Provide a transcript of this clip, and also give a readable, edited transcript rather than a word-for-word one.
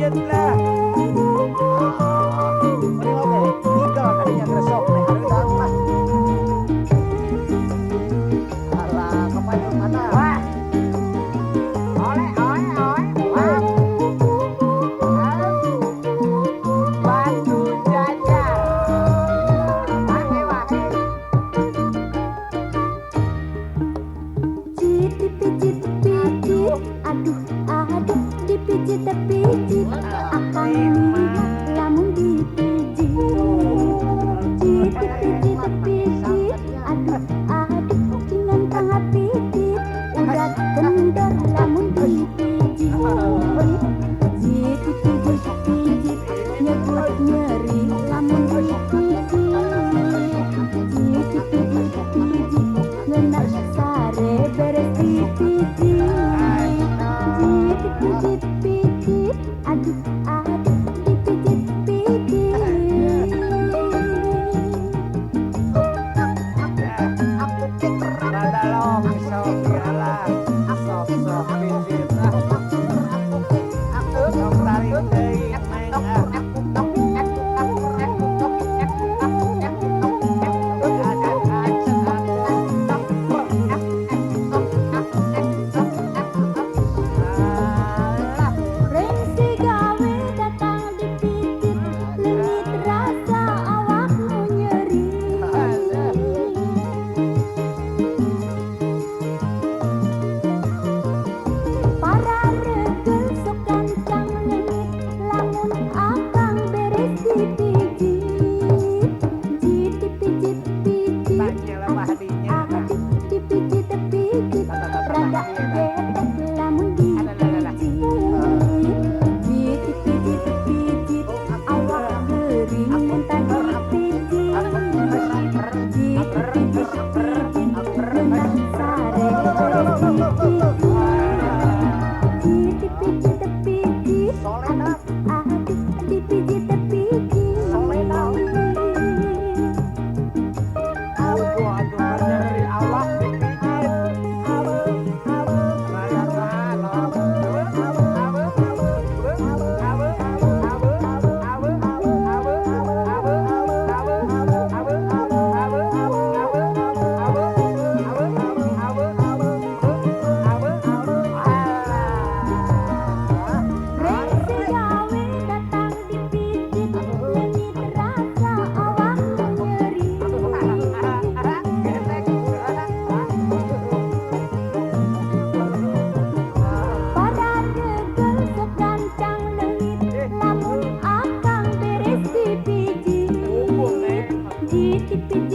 Pijit lah. Mending oge ngigel kadinya gresok nih hareudang lah. Alah, kapayun mana? Wah. Oleh, oleh, oleh. Wah. Batu jajar. Wahe, wahe. Pijit, dipijit, pijit, aduh, aduh, dipijit, pijit, akang niat lamun dipijit. Pijit, dipijit, pijit, aduh, aduh, dengan tangan pijit, urat kendor lamun dipijit. Pijit, dipijit, pijit, nyebut nyeri lamun dipijit. Pijit, dipijit, pijit, ngeunah sare beres dipijit. Pijit, dipijit, pijit, aduh, aduh, dipijit, pijit. Rada longsok lah. Sok sok pijit ah. Sok tarik deui neng ah. Alah. Rengse gawe datang dipijit, leungit rasa awak nu nyeri. Para regel sok gancang leungit, lamun akang beres dipijit. Jit dipijit pijit, Tanya lemah aduh dinya. Aduh dipijit pijit, rada getek lamun dipijit. Jit dipijit pijit, awak gering minta dipijit. Jit dipijit pijit, ngeunah sare beres dipijit. Jit dipijit pijit, aduh aduh dipijit pijit. Aduh, aduh, nyeri awak dipijit. Rada longsok. Rengse gawe datang dipijit, leungit rasa awak nu nyeri. Para regel sok gancang leungit, lamun akang beres dipijit. Jit dipijit.